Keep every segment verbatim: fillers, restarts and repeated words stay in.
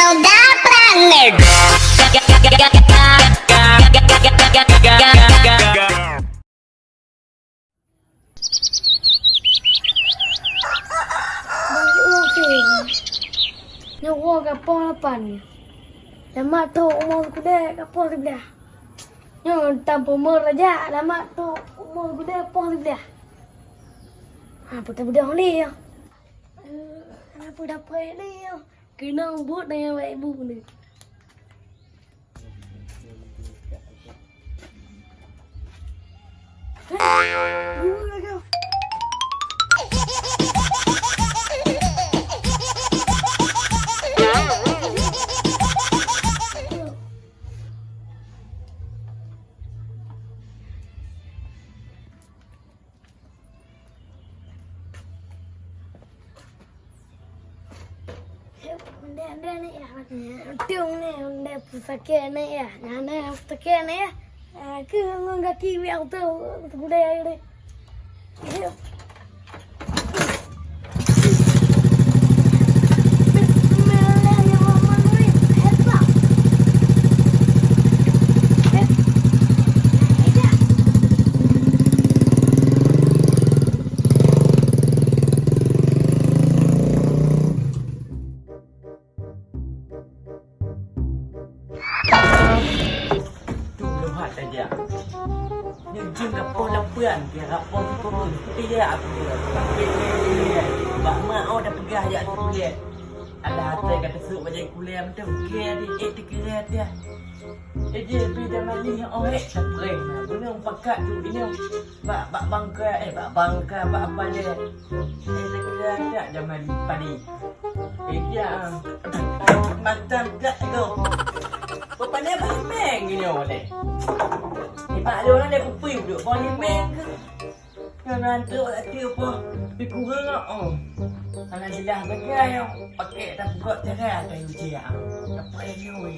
Udah planet. Nyoe ka poh lapan. Lam mak trok umu sikudée ka poh siblaih. Nyoe tam peumeurajak lam mak trok umu sikudée poh siblaih. Ha, peue tabeudôh lé nyoe? Eh, hana peue dapeuet lé nyoe. Keunong buet nyan bak ibu nyoe. Undeh, undeh ni ya. Tiung ni, undeh pusakit ni ya. Nyan ni pusakit ni ya. Aku ngon gaki biar tu, tu budaya ni. Tu leuhat saja. Nyoe jeuem ka poh lapan, kira poh sikureueng. Tapi ya aku kira. Tapi bak mak oh dah peugah jak sikulah. Alah, atai ka teusuk bajai kuliah mantong. Kira di eh dikira dia. Eh, dia lebih dah mali oh eh. Sapreh. Gunung pakat tu ini. Bak, bak bangka, eh, bak bangka, bak apa dia? Eh, lagi ada zaman padi. Eh, dia, ah. Macam gak tu. Rupanya bak limeng gini oleh. Ni mak dia orang dia kupi duduk bak limeng ke? Kan rantuk tak kira apa. Lebih kurang lah, oh. Alhamdulillah, bagai, oh. Pakai tak buka cara kayu je, ah. Tak payah nyoe.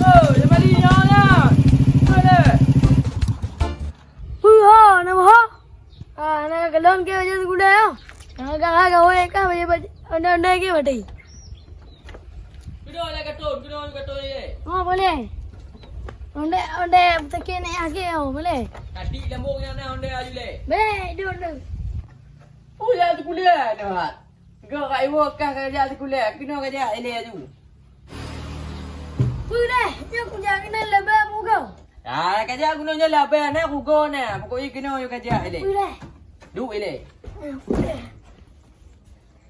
Oh, dia balik nyoe lah. Betul tak? Hui ho, nama ho? Ah, na kalon ke bajai sikula yo? Na gaha gawe ka bajai, bajai, ondai-ondai ke bajai? Keudroe lah katôn, keudroe katôn ilée. Oh, boleh. Ondai, ondai, peusakét naik akhé, oh, boleh. Tadi lambung nyang na ondai aju lé. Beh, duduk, duduk. Oh, ya, sikula dah. Gak kat iwoe kah ka jak sikula, keunoe ka jak ilée aju. Peue lé, nyoe kujak keunan leubeh mugo. Ah, ka jak gunong nyoe leubeh na kugo na. Pokok jih keunoe nyoe ka jak ilée. Peue lé? Duek ilée. Ah, peue lé?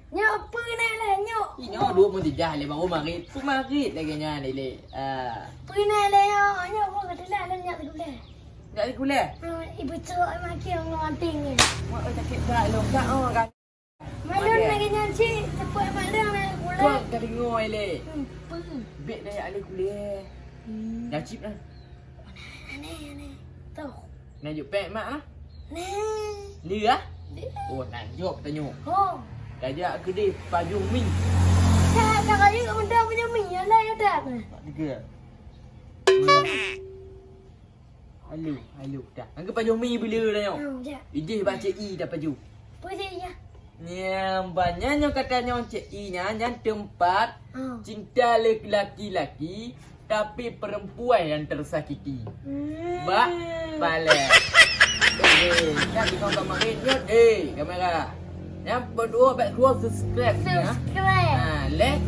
Nyoe peue na lé nyoe? Ih, nyoe duek meutijah ilée baru marit. Peue marit lagée nyan ilée. Ah. Peue na lé nyoe? Nyoe kok keuteulah lôn jak sikula. Jak sikula? Ah, ibu cok makin ngon anting ni. Mak, oh, sakét bak lôn kak, oh, kan. Malon lagée nyan cit, teupeu malon lagée bulan. Kau ka deungoe lé. Hmm, peue? Bèk daya alé kulé. Hmm. Najib lah. Aneh, aneh. Toh. Najib pek mak ah. Nah. Lé ah? Lé. Oh, najib tanyoe. Oh. Kajak keudeh pajong mi. Ka, ka kajak undang pajong mi, ya lah, ya dah. Tiga. Halo, halo. Dah. Angka pajoh mi bila dah nyoe. Hmm, ya. Idéh bak Cik I dah pajoh. Apa Cik I ya? Nyang banyak nyoe kata nyoe Cik I nyan, nyan tempat hmm. Cinta lelaki-laki, tapi perempuan yang tersakiti. Hmm. Bak Palek. Eh, eh, tak di kau kamera ni, eh, kamera. Nyang berdua bak dua subscribe ni, ya. Subscribe. Ha, like.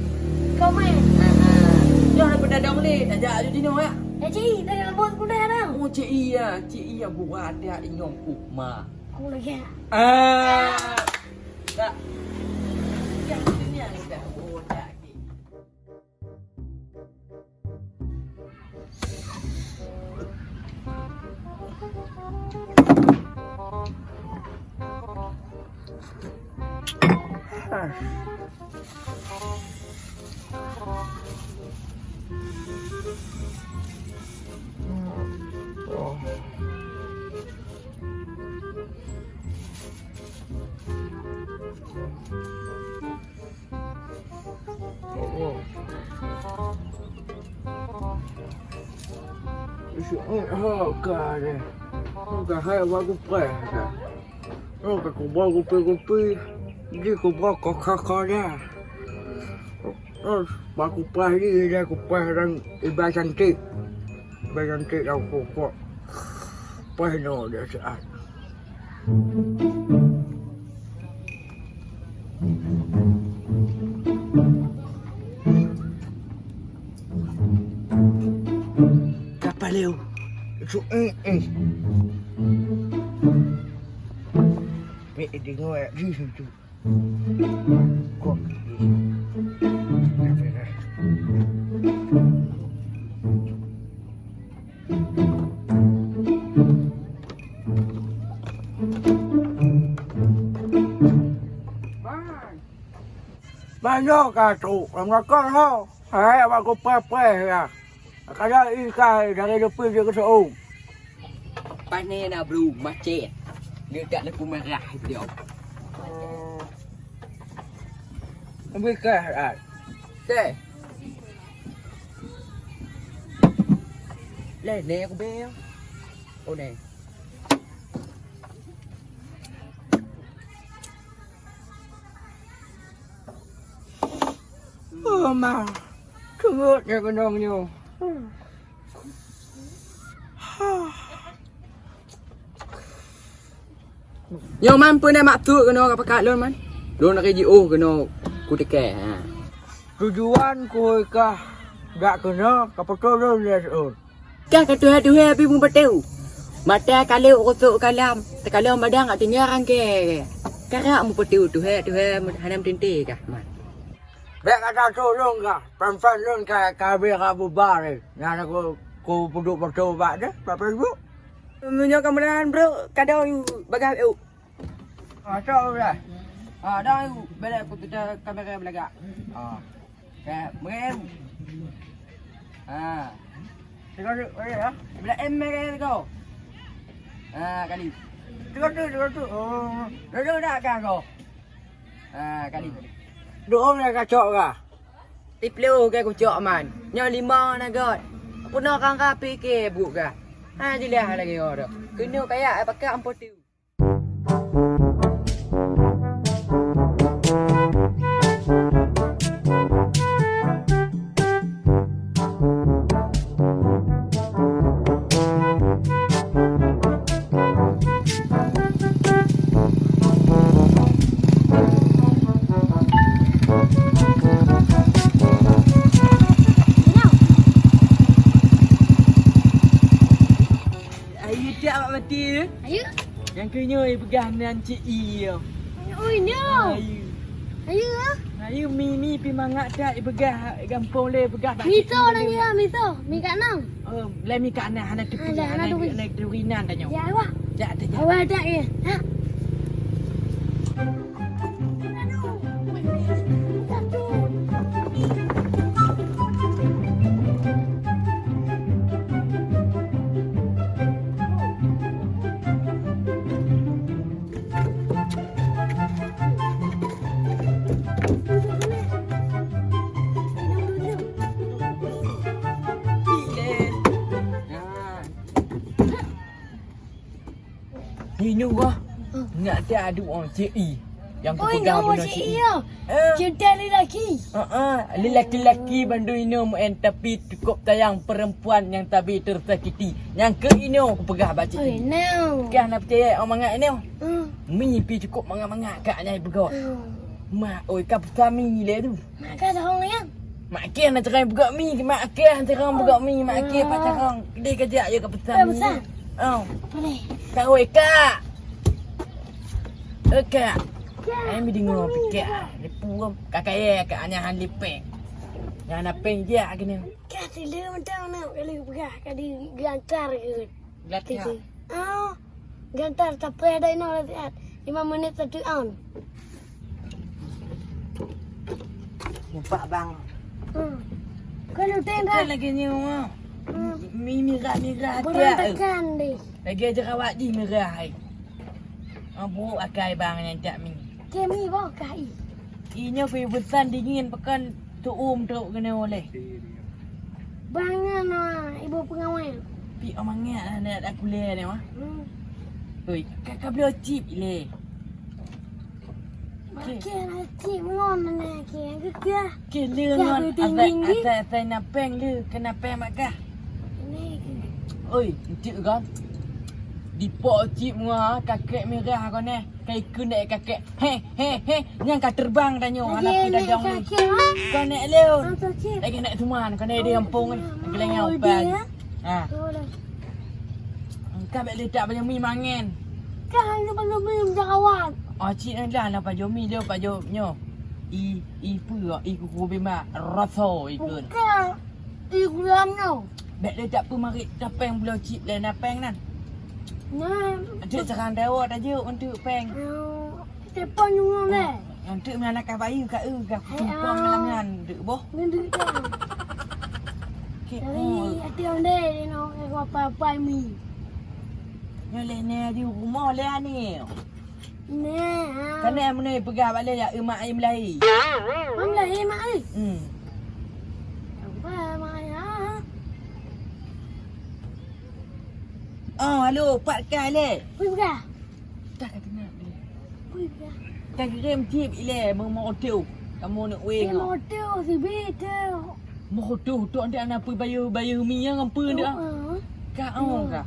Komen. Ha, ha. Nyoh dah pernah download, tajak aju jinoh, ya. Eh, Cik, dah lambot kuda dah. Oh, Cik I, ya. Cik I, ya, buat ada inyong kuma. Aku lagi, ya. Ah. Tak. Yang sini, ya, dah. Oh, tak. Syukur, oh, ka deh. Ka hai waktu preh dah. Oh, ka kuba kupi-kupi, di kuba Coca-Cola. Oh, ba kupaih di, di kupaih orang ibai cantik. Ibai cantik lam kukuak. Paih no dia saat. Kapaleo. Su, eh, eh. Weh, dengar di situ. Kok. Banyak ka tu, lam rokok ho. Hai, awak ku preh-preh ya. Kada ikai dari depan dia ke seuung. Pané na bru macet. Dia tak lepu merah dia. Ambil kah, ah. Teh. Leh, ne aku bel. Oh, ne. Oh, ma. Keungeut ya keunong nyoe. Nyoe man peue na maksud keunoe ka pakat lôn man? Lôn lagèe jiôh keunoe kutikée, ha. Tujuan kuhôi kah jak keunoe ka peutoe lôn lé seuôn. Kah ka tuhe-tuhe pih meupeuteu. Mata kaleuek rosok kalam, teukalon badan ka tinggai rangke. Karak meupeuteu tuhe-tuhe hana meuteuntée kah man. Bèk gata tulông kah, phan-phan lôn ka, ka habéh ka bubar, eh. Nyan aku, ku peuduek moto bak deh, bak Facebook. Meunyoe ka meunan, bro, kadang bagah, eh. Ah, cok udah. Ah, dah, eh, belek aku tutup kamera belagak. Ah. Ka, meuem. Ah. Tengok tu, eh, ya. Belek em mereka tu. Ah, kali. Tengok tu, tengok tu. Oh. Duduk dah kah kau? Ha, kali. Du'oh lé kacok gah. Siploh gah kucok man. Nyoe lima na göt. Peunoh kangka pike buet gah. Ha, jeulaih lagèe nyoe dah. Keunoe kayak pakai ampotiu. Ayu tak awak mati tu. Ayu. Yang keunoe peugah nan cik I. Oh, ino. Ayu. Ayu ah. Ayu mi mi pi mangat tak ipeugah gampông le peugah bak cik I. Miso nang ya, miso. Mi kat nang. Oh, le mi kat nang hana tepi, hana duri nan tanyoe. Ya, awak. Tak ada. Awak tak ya. Ha. Inoe kah? Hmm. Nyak teuh aduek cik I. Nyang kupeugah bunoe cik I. Cik I ya? Eh. Cinta lelaki. Ha ah, lelaki-laki bandum inoe meu'en tapi cukup sayang perempuan yang tabi tersakiti. Nyang keu inoe kupeugah bak cik I. Oi, no. Kah na peucaya awak mangat inoe? Hmm. Mi pi cukup mangat-mangat kak nyai peugah. Hmm. Mak oi, ka peugah mi lé tu. Mak kah dah hong yang. Mak keh na carông peugah mi, mak keh na carông peugah mi, mak keh pat carông. Deh kajak ya ka pesan. Oh. Boleh. Kawai kak. Eh kak. Ai mi deungoe pih kak. Nipu ka kaya kak hana han lipek. Nyang na peng jak keunoe. Ka sila mantong nak kali peugah ka di gantar ke. Gantar. Oh. Gantar tapi ada inoe latihan. Lima menit satu on. Nampak bang. Hmm. Kalau tenda. Kan lagi nyewa. Hmm. Mi mirah-mirah dia. Berantakan deh. Lagi jerawat di mirah ai. Abu akai bang yang tak mi. Kemi boh kah i. Inyo kui busan dingin pekan tuum trok kena oleh. Bangan ah ibu pengawai. Pi amangat anak aku le ni mah. Hmm. Oi, kakak beli chip le. Okey. Okey, na cit ngon na, okey, nyang keu kah. Okey, le ngon asai, asai, asai na péng le, keu na péng mak kah. Ini. Oi, encik kan. Dipok cit mua, kakek mirah kau neh. Kai keuneuk kakek. He, he, he. Nyang ka terbang tanyoe, hana peue tajong lé. Kau naik leon. Lagi naik tuman, kau naik di kampung ni. Lagi lain upan. Ha. Ka bèk le tak pajoh mi mangen. Ka hana pajoh mi meujarawat. Ah, cit na lah, na pajoh mi le pajoh nyoe. I, i peue, i kuku bima, rasa ikun. Bukan. I kulam nyoe. Bèk le tak peumarit, tapeng bloe cit le na peng nan. Nah. Adik sekarang dawa tajok untuk peng. Telepon nyuruh leh. Untuk mana ka bayu ka eu ka kumpang lam nyan dek boh. Ngeundek dah. Kek. Dari hati ondeh di no ke apa-apa mi. Nyo leh ne di rumah leh ni. Neh. Kana meunai peugah bak leh ya emak ai meulai. Mak meulai mak ai. Hmm. Apa mak ai? Oh, halo, pat kai leh. Pui peugah. Dah ka teunak leh. Pui peugah. Ka kirém cip ileh meumoteu. Kamu nak weh. Moteu sibi tu. Meuhotoh-hotoh anti anak pui bayeue, bayeue mi nyang ngon pui ndak? Ka oh ka.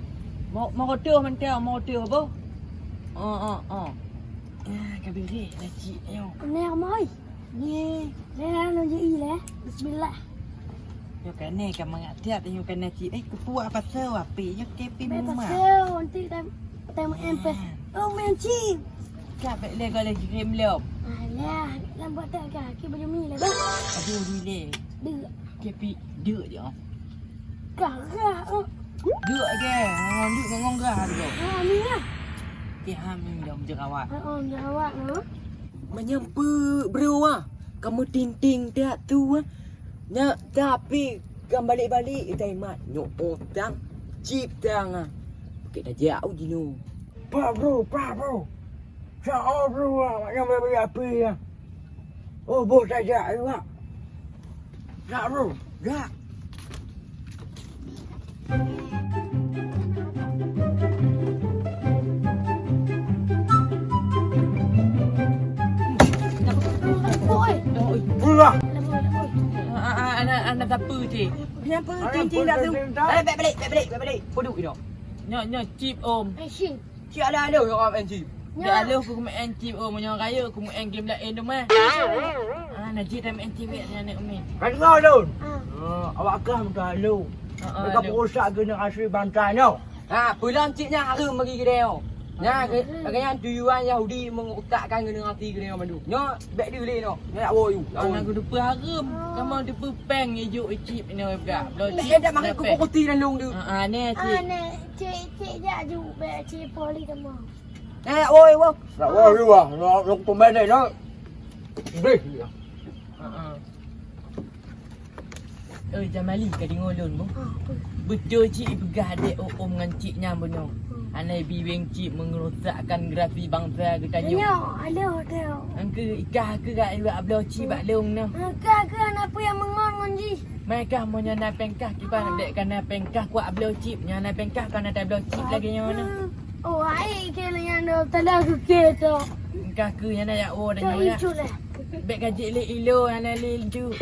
Meuhotoh mantong, meuhotoh boh. Oh, oh, oh. Ah, ka beureh dah cik nyoe. Neh amai. Neh. Neh anu ji ileh. Bismillah. Nyoe kan neh ka mangat tiat nyoe kan neh cik. Eh, keupeue apa seuh api nyoe kepi muma. Seuh nanti tem tem empeh. Oh, main cik. Ka bek le gole kirim lom. Alah, lambat tak ka. Ki baju mi leh. Aduh, ni leh. Dek. Kepi dek je. Garah. Dek ke? Ha, dek ngong garah tu. Ha, ni lah. Okey, ha, minum jerawat. Ha, oh, jerawat ha. Menyampu bro ah. Kamu ting-ting tak tu ah. Nyak tapi kan balik-balik tai mat. Nyok otang. Cip tang ah. Okey, dah jauh jinu. Pak bro, pak bro. Syak oh bro, ah, mak nyang beri api ya. Oh, boh tajak juga. Jak bro, jak. Oi. Pulang. Ah, ah, ah, anak, anak siapa, cik? Kenapa, cik, cik, tak tahu? Balik, balik, balik, balik, balik. Bodoh, you know. Nyo, nyo, cip, om. Action. Cik ada-ada orang main cip. Nyo. Dia ada aku main cip, om. Nyo raya aku main game lain tu, mah. Ah, najib dah main cip, ya, anak umi. Kan kau, Don? Ah. Ah, awak kah minta lalu. Ah, ah, mereka lalu. Perusak generasi bangsa nyo. Ha, pulang cik nyan harum bagi kita nyo. Nyan, hmm, ke-, lagèe nyan tujuan Yahudi mengusakkan generasi kita nyo mandum. Nyo, bèk dilèe nyo. Nyo nak woe you. Ah, nak kudu peuharum. Kamu tu peupeng ijuk cip nyo, bèk. Belum cip. Bèk dak makan kupu kuti dan lung tu. Ah, ah, ni cik. Ah, ni cik, cik jak ju, bèk cik poli kamu. Eh, nak woe, woe. Nak woe you ah. Nak, nak pemain ni, nak. Beri. Ah, ah. Oi, Jamali, ka deungoe lôn, boh. Ah, apa? Beutôi cit ipeugah adék Uum ngon cik nyan bunoe. Hmm. Hana ibiweng cit meungeurusakkan generasi bansa geutanyoe. Nyoe, aduh, aduh. Angkeu ikah keu gak iwak bloe cit bak lôn nyoe. Angkeu, angkeu, hana peue nyang meungon ngon jih. Mai kah, meunyoe na péng kah, kiban dek ka na péng kah kuak bloe cit. Nyoe na péng kah, ka na tabloe cit lagèe nyoe na. Oh, hai, keu nyan dah tanda keu keu tu. Engkah keu nyan dah ya, oh, dah nyoe ya. Bèk ka jeuet lé ilo, hana lé laju.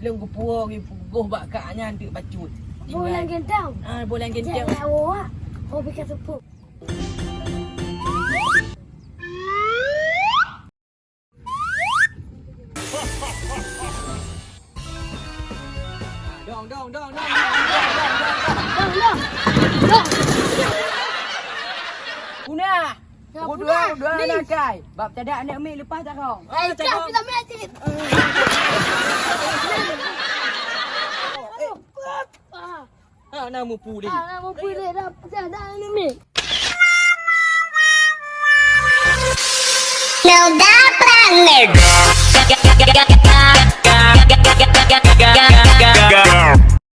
Lôn geupuwoe, geupeugôh bak kak nyan teuk bacut. Boh lam gentong. Ah, boh lam gentong. Cek lawak. Oh, bika seupôt. Dong, dong, dong, dong. Dong, dong. Dong. Punah. Ya, pukul dua, punah. Dua ni. Nakai. Bab cadak aneuk mi leupah carông. Eh, cak, carông. Kita mati. Eh. Ah. Ha, na mupuli. Ah, na mupuli dah pecah dah ni, Mi. Noda Planet.